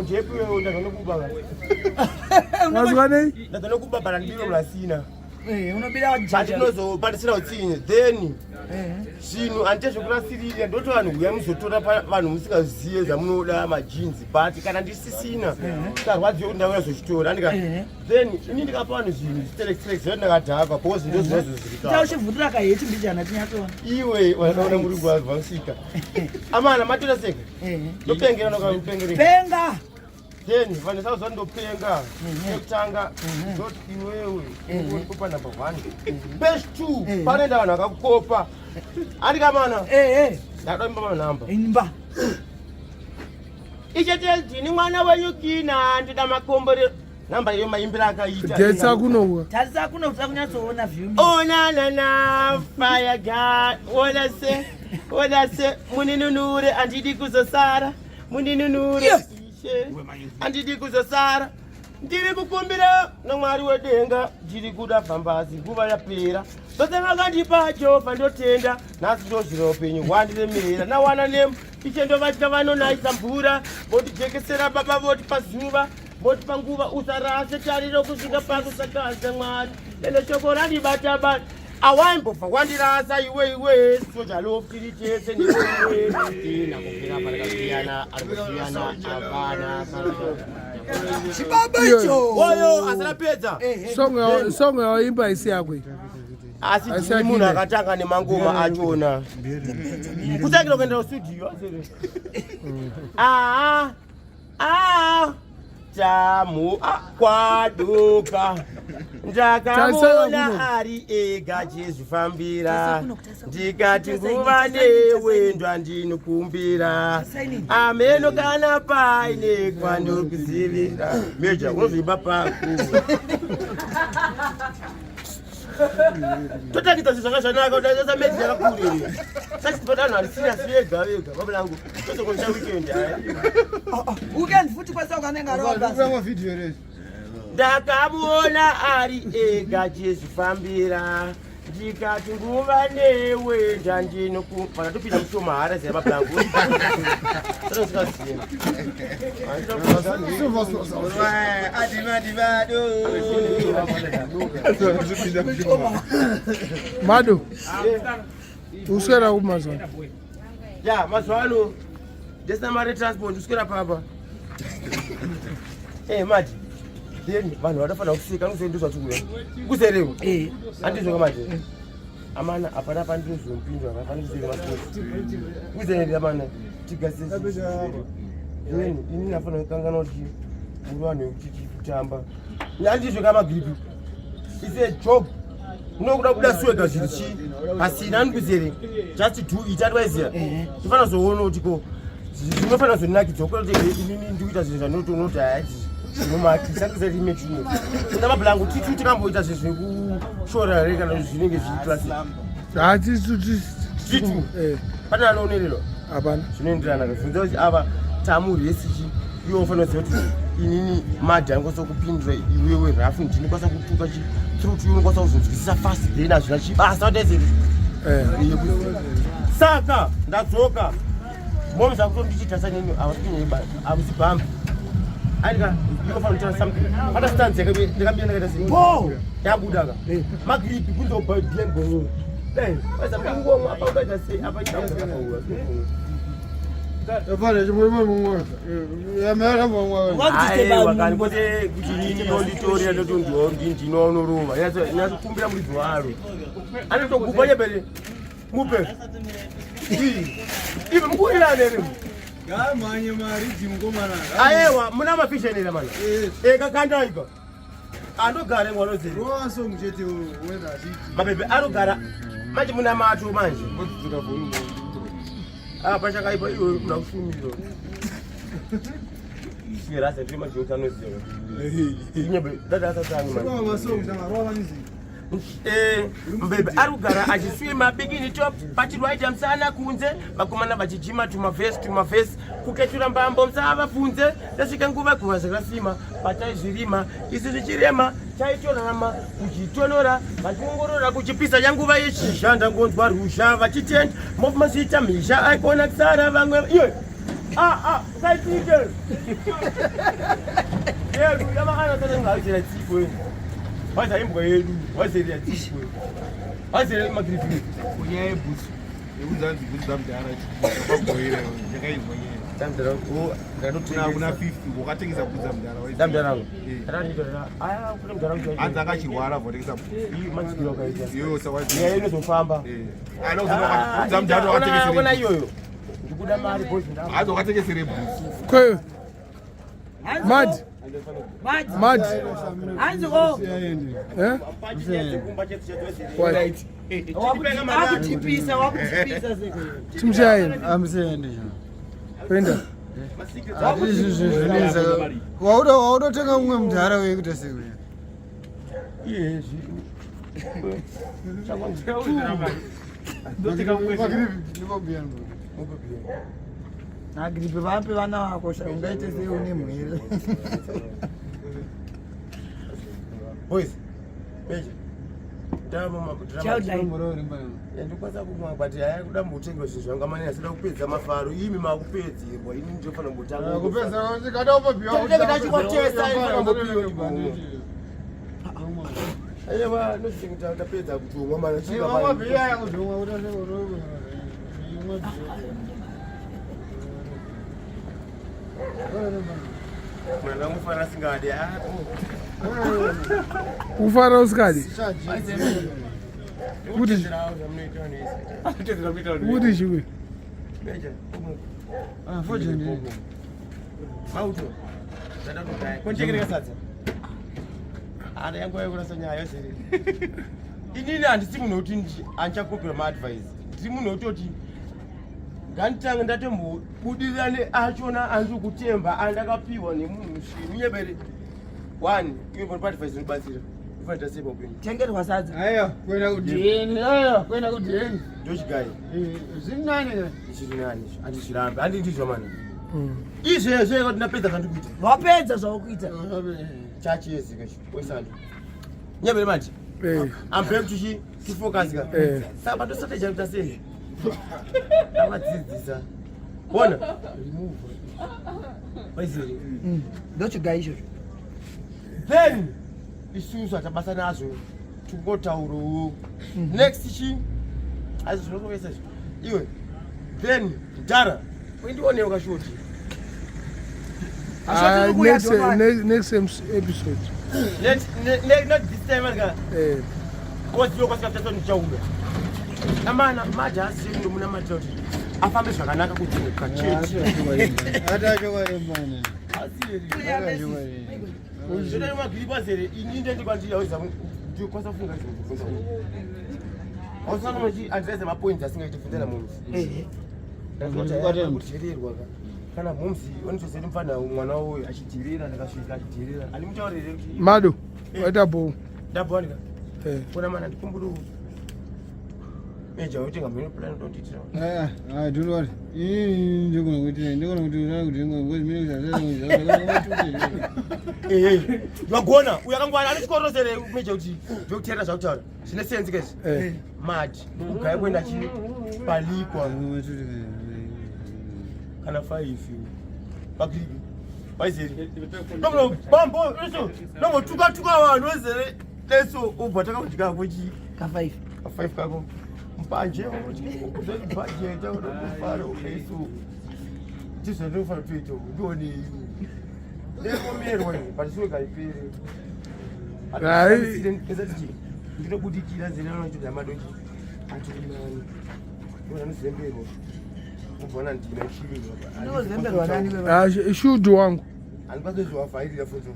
Ndepiwewo ndazvanokuba. Wazwa nei? Ndazvanokuba bara ndiro rasina. Eh, unobira wajaja. Patinozopatisira utsinye then Eh. zvinhu handite zvekurasirira ndoti vanhu huya muzotora vanhu musingazive zvamunoda majinzi but kana ndisisina sarwadziwe kuti ndauya zochitora andika then ini ndikapa vanhu zvinhu ziterekiterek ndakadhakwa because ndo zvinozozirikana Tauchivhurira kaheti mbijana tinyatsoona. Iwe wakaona muri kwavasika amana matora seka ndopengera nokapengereka. Penga. Then vanhu sauza ndopenga yekutanga ndoti iwewe kopa number one page two panoenda vanhu vakakukopa andikamana ndakada imba manhamba Imba. Ichetedini mwana wenyu kina ndida makomborero namba iyo maimbira akaita. Getsa kunowa. Tarisa kuno kuti kunyatsoona view. Oh na na na fire God ola se ola se muninunure andidi kuzosara muninunure. Yes. Ishe andidi kuzosara ndiri kukumbira naMwari wedenga ndiri kuda vhambazi nguva yapera zvose vakandipa Jehovha ndotenda nhasi ndozvira upenyu hwandiremera nawana nemu Ishe ndovatya vanonaisa mvura votijekesera baba voti pazuva voti panguva usarase tariro kusvika pakusakaza Mwari ende shoko randibata bata awaimbobva wandirasa iwe iwe soja lofiri tese niwe tina kubvira parakasiyana ari kusiyana hapana. Chibaba icho. Oyo asarapedza. Song yawaimba isi yako iyi. Asi Asi ndini munhu akile. akatanga nemangoma achona kutangira kuenda kustudio. Aa aa tamu kwaduka ndakamuona Tarisa kuno. ari ega achizvifambira Tarisa kuno, tarisa kuno. ndikati Tarisa nguva ini, tarisa ini, tarisa newe ndwandinokumbira Tarisa ini. ameno kana paine kwandokuzivira meja unozoimba pako totangidza zvinhu zvanga zvanaka udaisa meji yakakuriri sachitipata vanhu vari serious vega vega babulangu tozokonisa weekend haya. Weekend futi kwese ukanenge arova basa. Ndakamuona ari ega achizvifambira ndikati nguva newe ndandinoku vanatopinda mushoma hara ziya babulangu. Mado. Uswera kupi mazuva ano? Ya mazuva ano ndisina mari transport uswera papa. Eh manje then vanhu vanofanira kuseka nokuzoendeswa chikuya kuserewo handizvoka manje amana hapana pandinozompindwa panozema kuzeere amana tigase then ini nafanira kukanganwa kuti muri vanhu vekuti kutamba handizvoka magripi. It's a job unokuda kuda swega zviri chi pasina andikuzere just do it otherwise tofanira kuzoona kuti ko zvinofanira kuzonakidza kuti inini ndikuita zvinhu zvandinotoona kuti haya zvinomakisa ndikuzere ime chino kuna mabhulangu titu tikamboita zvinhu zvekushora here kana zvinenge zviri classic. Ah, tisu Titu. Eh, pane anoonererwa. Hapana. Zvinoenderana bvunza kuti ava tamuresi chi iwe unofanira kuziva kuti inini madhi anokwanisa kupindura iwewe rafu ndinokwanisa kutuka chi through to unokwanisa kuzonzwisisa fast then hazvina chibasa wataizeri. Saka ndadzoka moms akutondichitasa nini havasi hamusi bhambi andika inofanira kutaura something understand ndakambira ndakaita sei Bo. yabuda ka magripi kunzobva bien gongo dai waisa ngoma apa ukaita sei apa chakapaura. Aiwa kani kwete kuti inini yonditorera ndoti ndinonorova nyatsokumbira muridzi waro anotogupa nyebere mupe ive mukuwirirana here? Ayewa muna mafishenera mana ekakandaika andogara ngwanozeri mabebe anogara manje muna mato manje apa chakaipa iwe kuna kushumira rasa ndiri majoti anoziva inyebe dadasatsangi manje. Mbebe ari kugara achiswima bikini top pachirwaita musana kunze vakomana vachijima tumavhesi tumavhesi kuketura mbambo musavabvunze tasvika nguva guva zvakasima pataizvirima isu zvichirema taitorarama kuchitonora vachiongorora kuchipisa yanguva yechizha ndangonzwa ruzha vachitenda mofumazviita mhizha aikona kusara vamwe iyo. Ah, ah, usaitike. Yedu yamakana tata ngachera tsiko yenu. Waza imbwa yedu, wazeri tsiko. Wazeri magripi. Kunyaya yebhutsu yekuti hanzi bhutsu dzamudhara chakagoira yakaizwa nyaya. Dzamudhara ko ndatotenga kuna 50 wakatengesa bhutsu dzamudhara. Dzamudhara. Ndakatengesa. Aya kuna mudhara ucho. Hanzi akachirwara votengesa bhutsu. Iyi madzikiro akaita. Iyo sawazi. Nyaya inozofamba. Eh. Ana kuzoona dzamudhara wakatengesera. Ona iyoyo. Ndikuda mari boys ndako. Hanzi wakatengesera bhutsu. Kweyo. Mad. Mad. Mad. Hanzi o. Eh? Why? Wakutipisa, wakutipisa seko. Timushaye. Amusende. Kuenda. Waudotenga mumwe mudhara wekuita sei uya? Iyezvi. Agripe vape vana vako sha ungaite sei une mhwere. Boys. Beja. Ndikwanisa kumwa but haya kuda mbotenga zvinhu zvanga mani asida kupedza mafaro imi makupedzerwa ini ndinofanira mbotanga kupedza tachikwatesa aiwa nochengeta tapedza kutomwa mana mwana mufana asingadi Kufara usikadi. Kuti kuti chiwe. Konchekereka sadza. Ana yangu yakurasa nyaya yose. Inini handisi munhu wekuti andichakopera maadvice. Ndiri munhu wekutoti nganditange ndatombobudirira neachona andiri kutemba andakapiwa nemunhu svinu nyebere. One, iwe pano paadvice inobatsira. Ufanira sei paupenyu? Tengerwa sadza. Aiwa, kuenda kudheni, aiwa, kuenda kudheni. Ndochigai. Zviri nani. Zviri nani. Handizvirambe. Handi ndizvo mani. Izvezvo kuti ndapedza zvandikuita. Wapedza zvaukuita. Chachiyezika ichi. Oisando. Nyebere manje. Eh. I'm back to chi to focus ka. Eh. Saka patostrategy kuita sei? Ndavadzidzisa. Bona. Remove. Waizeri. Ndochigai ichocho. Then isusu hatabasa nazvo tingotaurawo. Next chi asi zvinorovesa izvi. Iwe then mdara indionewo kashoti. Ah, next next episode. Let ne, not this time ka. Eh. Kozi yokwasika ndichauya. Amana maja asi ndomuna maja kuti afambe zvakanaka kudzoka chete. Zvinoda magiripi azere ini ndende kwandiri aweza ndikwanisa kufunga izvo. Ausana machi andiraise mapoints asingaiti funzana momzi. Ndakati ka. Kana momzi onitozeri mfana mwana uyu achidherera ndakasvika achidherera. Andimutaurire kuti Mado. Waita bo. ndabhowanika. Eh. Kona mana ndikumburu. Meja utenga mhino plan ndondiitira. Ah, don't worry. Ini ndikona kuti ndikona kuti kuti Eh, wagona uyu akangwana ane chikoro sere meja kuti ndokutera zvakutaura zvine senzi kezi Eh. mad ndikugaya kuenda chi palikwa kana 5 pakribi waizeri bambo eso nombotuka tuka vanhu wezere leso ubva takakudya kuchi Ka 5. ka 5 kako mbanje mbanje taunofaro eso ndizvo ndinofanira kutoita ndione ndekomerwa but kaiperi Hai. ndinobudikira zera madoki atoinani anozemberwa ubvona ndina Unozemberwa nani wewe? Ah, shudu wangu. handikwazi kuzowavhairira funzo